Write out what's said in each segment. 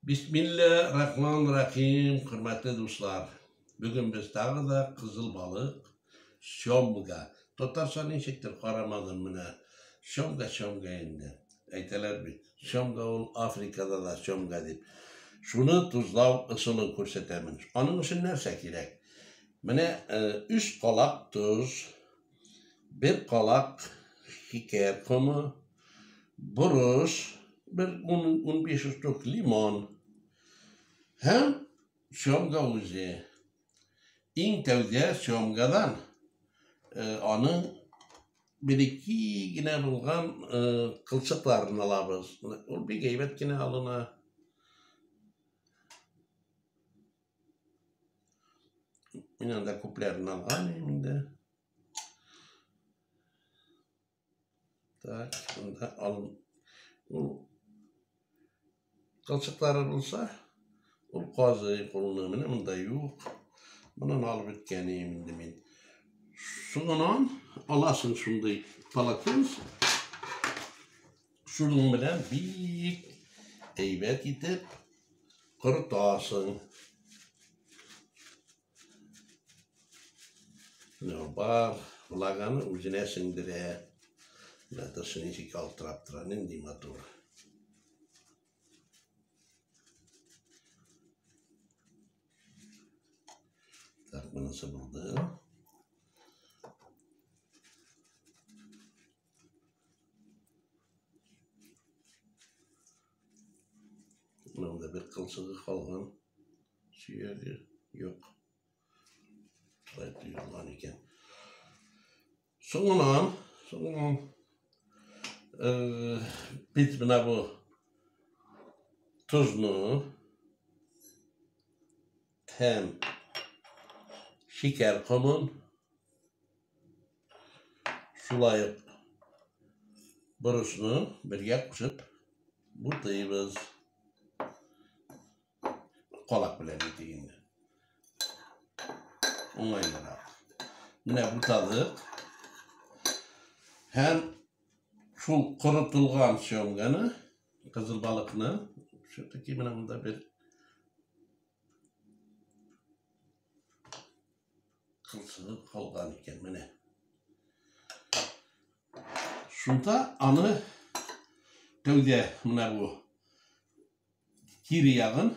Бисмилла рахман рахим, хөрмәтле дуслар. Бүген без тагы да кызыл балык, семга. Татарча ничектер карамадым менә. Семга, семга инде. Әйтәләр бит, семга ул Африкада да семга дип. Шуны тозлау ысулын күрсәтәмен. Аның өчен нәрсә кирәк? Менә 3 калак тоз, 1 калак шикәр комы, борыч, бер 10-15 штук лимон һәм семга үзе. Иң тәүдә семгадан аның бер-ике генә булган кылчыкларын алабыз. Ул бик әйбәт кенә алына. Мин анда күпләрен алган инде. Так, шунда алын. Ул кылчыклары булса, ул казый кулны. Менә монда юк. Монан алып беткән инде мин. Соңыннан аласың шундый полотенце. Шуның белән бик әйбәт итеп корытасың. Менә бар влаганы үзенә сеңдерә. Менә тышы ничек ялтырап тора, нинди матур. Так, монысы булды. Монда бер кылчыгы калган. Сөяге юк. Шулай тоелган икән. Соңыннан, соңыннан без менә бу тозны һәм шикәр комын шулай ук борычны бергә кушып бутыйбыз. Калак белән итик инде. Уңайлырак. Менә бутадык. Һәм шул корытылган семганы, кызыл балыкны, все-таки менә монда бер кылчыгы калган икән менә. Шунда аны тәүдә менә бу кире ягын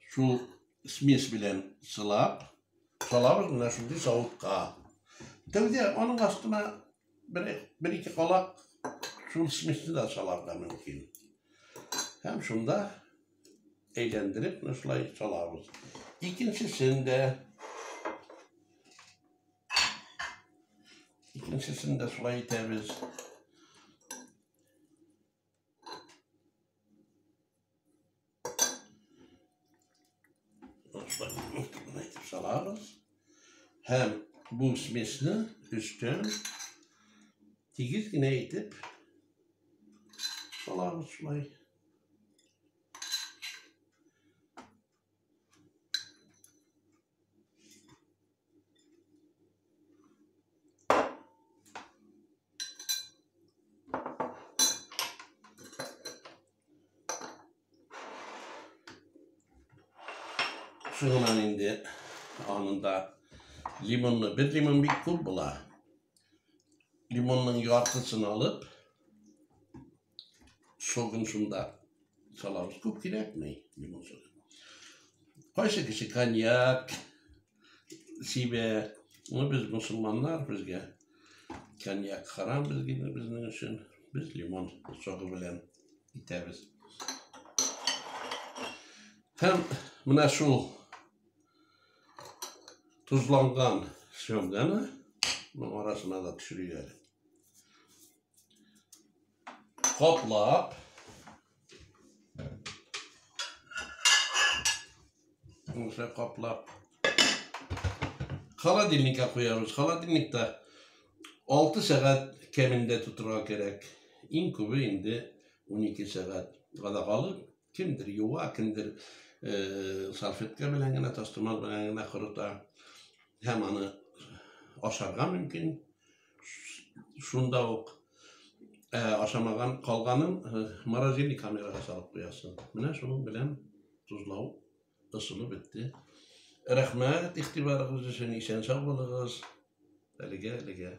шул смесь белән сылап салабыз менә шундый савытка. Тәүдә аның астына бер ике калак шул смесьне дә саларга мөмкин. Һәм шунда әйләндереп менә шулай салабыз. Икенчесен дә шулай итәбез. Салабыз. Һәм бу смесьне өстен тигез генә итеп салабыз шулай. Шуңыннан инде анында лимонны, бер лимон бик күп була. Лимонның яртысын алып, согын шунда салабыз. Күп кирәкми лимон согы. Кайсы кеше коньяк сибә. Ну, без мусульманнар, безгә коньяк харам безгә, безнең өчен. Без лимон согы белән итәбез. Һәм менә шул тозланган семганы моның арасына да төшерик әле. Каплап Шулай каплап холодильникка куябыз. Холодильникта 6 сәгать кәмендә тотырга кирәк. Иң күбе инде 12 сәгать гада калып, кемдер юа, кемдер салфетка белән генә, тастымал белән генә корыта. Һәм аны ашарга мөмкин. Шунда ук. Ә ашамаган калганын морозильный камерага салып куясың. Менә шуның белән тозлау ысулы бетте. Рәхмәт игътибарыгыз өчен, исән сау булыгыз. Әлегә, әлегә.